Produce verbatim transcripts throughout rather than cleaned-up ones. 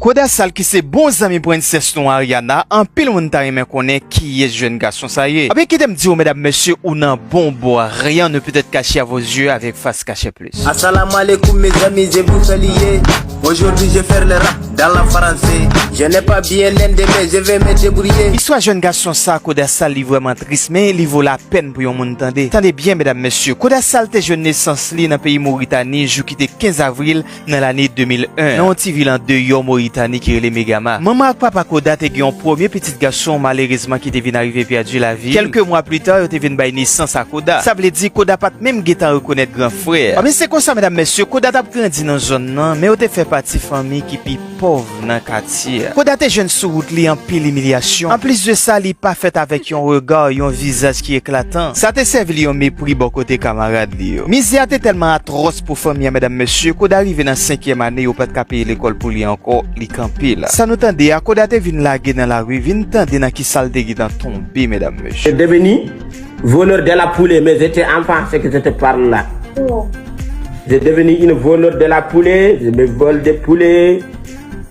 Koda Sal ki se bon zanmi prensès nou Ariana, anpil moun ta renmen konnen kiyès jèn gason sa ye. Ebyen kite m di w medam mesye, ou nan bon bò, rien ne peut être caché à vos yeux avec Face Cachée Plus. Assalamu alaikum mes amis, je vous salue. Aujourd'hui je faire le rap dans la français. Je n'ai pas bien l'un de mes, je vais me débrouiller. Istwa jèn gason sa Koda Sal li vrèman tris, men li vo lapèn pou yon moun tande. Tande byen medam mesye, Koda Sal te jwenn nesans li nan peyi Moritani jou ki te kenz avril nan lane de mil en, nan yon ti vil andeyò Moritani ki rele Megama. Manman ak papa Koda te gen yon premye pitit gason, malerezman ki te vin arive pèdi lavi l. Kèlke mwa pli ta, yo te vin bay nesans a Koda. Sa vle di Koda pa t menm gentan rekonèt gran frè. Ebyen se konsa medam mesye, Koda t ap grandi nan zòn nan, men yo te fè pati fanmi ki pi pòv nan katye a. Koda te jwenn sou wout li anpil imilyasyon. Anplis de sa, li pa fèt avèk yon rega, yon vizaj ki eklatan. Sa te sèvi li yon mepri bò kote kamarad li yo. Mizè a te tèlman atwòs pou fanmi an, medam mesye, Koda rive nan senkyèm ane, yo pa t ka peye lekòl pou li ankò, li kanpe la. Sa nou tande a, Koda te vin lage nan lari, vin tande nan kisa l te gentan tonbe, medam mesye. J'ai devenu voleur de la poulet, mais j'étais enfant, ce que je te parle là. J'ai devenu une voleur de la poulet, je me vole des poulets.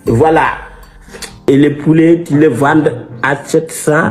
Voilà. Et les poulets, tu les vends à sept cents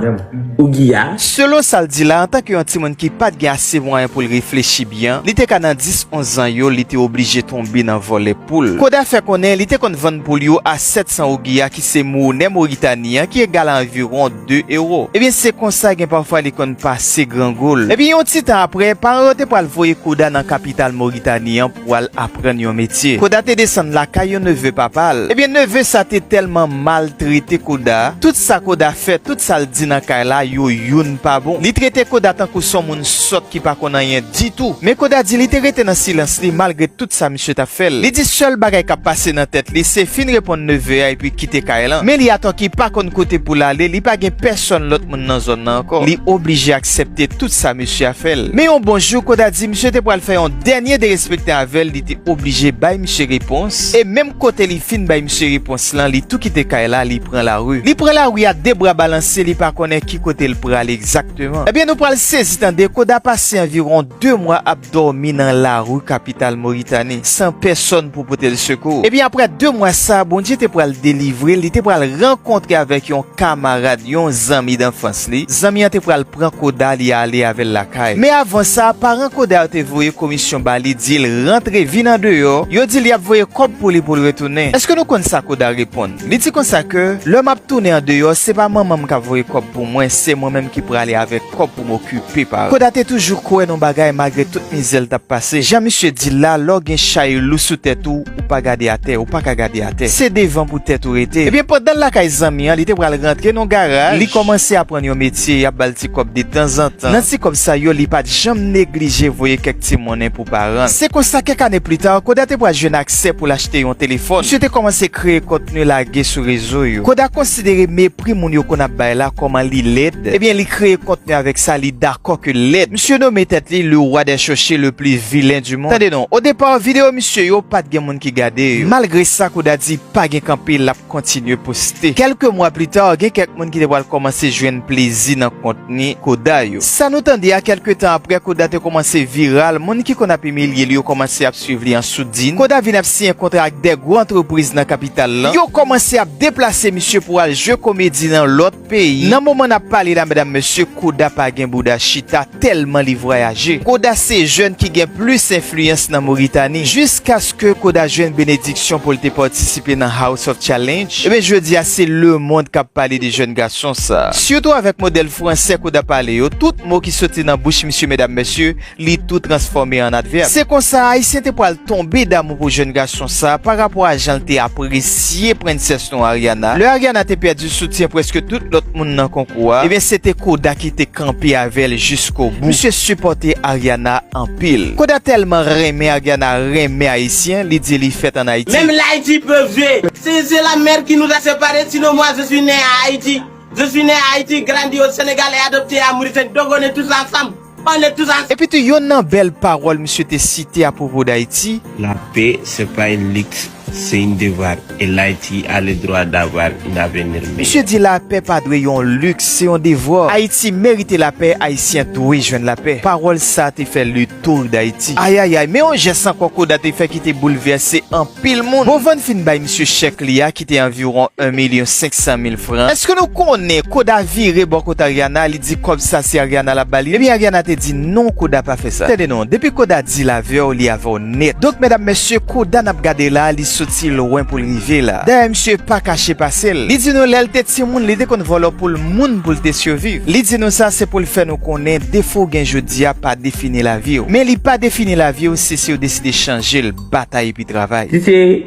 ouguiya. Selon sa l di la, antanke yon timoun ki pa t gen ase mwayen pou l reflechi byen, li te ka nan dis onz zan yo, li te oblije tonbe nan vòlè poul. Koda fè konnen li te konn vann poul yo a sèt san ouguiya ki se monè Moritani an, ki egal a anviwon de ewo. Ebyen se konsa gen pafwa li konn pase grangou l. Ebyen yon ti tan apre, paran yo te pral voye Koda nan kapital Moritani an pou al aprann yon metye. Koda te desann lakay yon neve papa l. Ebyen neve sa te tèlman maltrete Koda. Tout sa Koda fè, tout sa l di nan kay la, yo youn pa bon. Li trete Koda tankou s on moun sòt ki pa konn anyen ditou. Men Koda di li te rete nan silans li malgre tout sa misye t ap fè l. Li di sèl bagay k ap pase nan tèt li se fin reponn neve a epi kite kay lan. Men li atò ki pa konn kote pou l ale, li pa gen pèsòn lòt moun nan zòn nan ankò. Li oblije aksepte tout sa misye a fè l. Men yon bon jou, Koda di misye te pral fè yon dènye derespekte avè l, li te oblije bay misye repons. E menm kote li fin bay misye repons lan, li tou kite kay la, li pran lari. Li pran lari a de bra balanse, li pa konnen ki kote l prale egzakteman. Ebyen nou pral sezi tande, Koda pase anviwon de mwa ap dòmi nan lari kapital Moritani, san pèsòn pou pote l sekou. Ebyen apre de mwa sa, Bondye te pral delivre l, li te pral rankontre avèk yon kamarad, yon zanmi danfans li. Zanmi an te pral pran Koda, li ale avè l lakay. Men avan sa, paran Koda yo te voye komisyon ba li, di l rantre, vin andeyò. Yo di l y ap voye kòb pou li pou l retounen. Èske nou konn sa Koda reponn? Li di konsa ke lè m ap tounen andeyò, se pa manman m k ap voye kòb pou mwen, se mwen menm ki prale avèk kòb pou m okipe paran. Koda te toujou kwè nan bagay malgre tout mizè l t ap pase. Jan misye di l la, lè w gen chay lou sou tèt ou, ou pa gade atè, ou pa ka gade atè. Se devan pou tèt ou rete. Ebyen pandan l lakay zanmi an, li te pral rantre nan garaj, li kòmanse aprann yon metye, y ap ba l ti kòb detanzantan. Nan ti kòb sa yo, li pa t janm neglije voye kèk ti monnen pou paran l. Se konsa kèk ane pli ta, Koda te pral jwenn aksè pou l achte yon telefòn. Misye te kòmanse kreye kontni lage sou rezo yo. Koda konsidere mepri moun yo konn ap bay la kòman li lèd. Ebyen li kreye kontni avèk sa, li dakò ke lèd. Misye nome tèt li le roi des chauchés, le plus vilain du monde. Tande non, o depa videyo misye yo pa t gen moun ki gade yo. Malgre sa, Koda di pa gen kanpe, l ap kontinye poste. Kèlke mwa pli ta, gen kèk moun ki te pral kòmanse jwenn plezi nan kontni Koda yo. Sa nou tande a, kèlke tan apre, Koda te kòmanse viral. Moun ki konn ap imilye li yo kòmanse ap swiv li an soudin. Koda vin ap siyen kontra ak de gwo antrepriz nan kapital lan. Yo kòmanse ap deplase misye pou al jwe komedi nan lòt peyi. Nan moman n ap pale la, medam mesye, Koda pa gen bouda chita tèlman li vwayaje. Koda se jèn ki gen plis enfliyans nan Moritani, jiskaske Koda jwenn benediksyon pou l te patisipe nan House of Challenge. Ebyen jodi a se lemonn k ap pale de jèn gason sa. Sitou avèk modèl fransè Koda pale yo, tout mo ki soti nan bouch misye, medam mesye, li tou transfòme an advèb. Se konsa Ayisyen te pral tonbe damou pou jèn gason sa pa rapò a jan l te apresye prensès nou Ariana. Lè Ariana te pèdi soutyen prèske tout lòt moun nan konkou a, ebyen se te Koda ki te kanpe avè l jiskobou. Misye sipòte Ariana anpil. Koda tèlman renmen Ariana, renmen Ayisyen, li di li fèt ann Ayiti. Même l'Haïti peut vivre. C'est c'est la mer qui nous a séparés, sinon moi je suis né à Haïti. Je suis né à Haïti, grandi au Sénégal et adopté à Mauritanie. Donc on est tous ensemble. On est tous ensemble. Epi tou, yonn nan bèl pawòl misye te site apwopo d Ayiti. La paix, c'est pas un luxe. C'est une devoir et l'Haïti a le droit d'avoir un avenir meilleur. Misye di lapè pa dwe yon liks, se yon devwa. Ayiti merite lapè, Ayisyen dwe jwenn lapè. Pawòl sa te fè le tour d'Haïti. Ayayay, men yon jès ankò Koda te fè ki te boulvèse anpil moun. Bon, Vann fin bay misye chèk li a ki te anviwon yon milyon senk san mil fran. Èske nou konnen Koda vire bò kote Ariana, li di kòb sa se Ariana l ap ba li? Ebyen, Ariana te di non, Koda pa fè sa. Tande non, depi Koda di l avè w, li avè w nèt. Donk, medam, mesye, Koda n ap gade la, li soti lwen pou l rive la. Dayè, misye pa kache pase l. Li di nou lè l te timoun, li te konn vòlò poul moun pou l te siviv. Li di nou sa, se pou l fè nou konnen defo w gen jodi a pa defini lavi w. Men li pa defini lavi w si, si w deside chanje l, batay epi travay. Si c'est,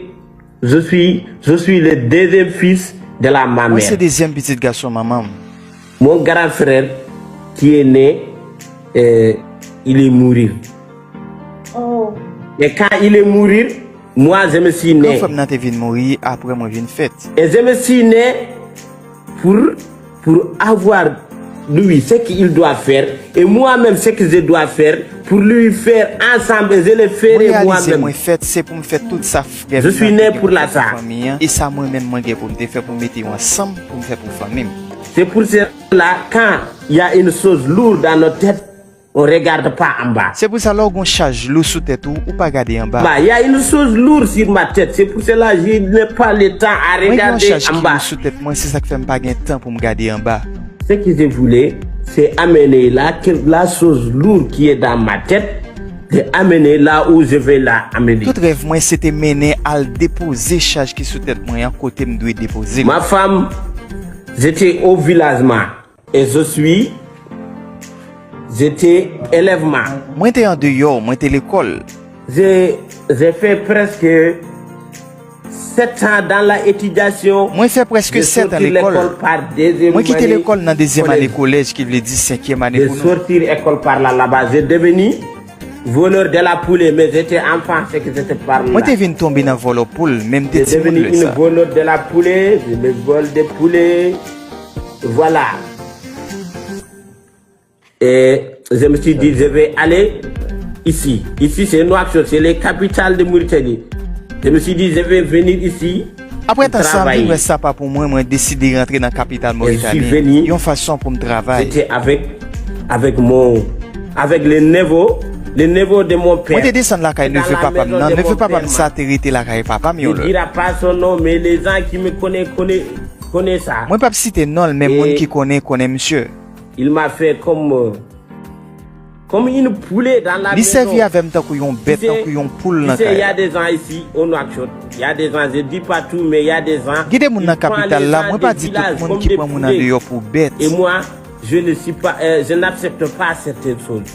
je suis, je suis le deuxième fils de la ma Mwen se mère. dezyèm pitit gason manman m. Mon grand frère qui est né, euh, il est mouru. Oh. Et quand il est mouru, moi, je me suis Gran né. Frè m nan te vin mouri, apre mwen vin fèt. Et je me suis né pour, pour avoir, lui, ce qu'il doit faire. Et moi-même, ce que je dois faire, pour lui faire ensemble, et je le Mwen ferai reyalize moi-même. Mwen fèt, se pou m fè tout sa frè m Je suis nan né te gen pour pou la fè pou ça. Fanmi an. E sa mwen menm mwen gen pou m te fè pou m mete yo ansanm, pou m fè pou fanmi m. C'est pour cela, quand il y a une chose lourde dans notre tête, on ne regarde pas en bas. Se pou sa lè w gon chaj lou sou tèt ou, ou pa gade anba. Bah, il y a une chose lourde sur ma tête. C'est pour cela que je n'ai pas le temps à Mwen gen yon regarder chaj en ki bas. Lou sou tèt mwen, se sa k fè m pa gen tan pou m gade anba. Ce que je voulais, c'est amener là que la chose lourde qui est dans ma tête, de amener là où je vais la amener. Tout rèv mwen se te mennen al depoze chaj ki sou tèt mwen an kote m dwe depoze l. Ma femme, j'étais au village ma. Et je suis, j'étais élève ma. Mwen te andeyò, mwen te lekòl. J'ai, j'ai fait presque sept ans dans la étudiation. Mwen fè prèske J'ai sèt an sorti lekòl. L'école par deuxième Mwen kite année lekòl nan dezyèm ane collège. Kolèj, ki vle di senkyèm ane J'ai pou nou. Sorti l'école par là, là-bas. J'ai devenu voleur de la poulet, mais j'étais enfant, c'est que j'étais par là. Mwen te vin tonbe nan vòlò poul, men m te J'ai timoun devenu lè une sa. Voleur de la poulet, je me vole des poulets. Voilà. Et je me suis dit, je vais aller ici. Ici, c'est Nouakchott, c'est la capitale de Mauritanie. Je me suis dit, je vais venir ici. Apre tan sa, m Travay. Vin wè sa pa pou mwen, mwen deside rantre nan kapital Et je suis Moritani. Venu. Yon fason pou m travay. J'étais avec, avec mon, avec le neveu, le neveu de mon père. Mwen te desann lakay Dans neve la papa m maison nan. de Neve mon papa m père, sa te rete lakay papa m Je yon ne lè. Dirai pas son nom, mais les gens qui me connaissent, connaissent, connaissent ça. Mwen p ap site non l, men moun Et ki konnen, konnen misye. Il m'a fait comme, euh, comme une poule dans la Li maison. Sèvi avè m tankou yon bèt, Tu sais, tankou yon poul tu nan sais, il y kay a la. Des gens ici, au Nouakchott. Il y a des gens, je dis pas tout, mais il y a des gens. Gen de moun nan Ils prennent kapital les la, gens mwen des pa di tout villages moun comme ki des pran moun poulets. Andeyò pou bèt. Et moi, je ne suis pas, euh, je n'accepte pas certaines choses.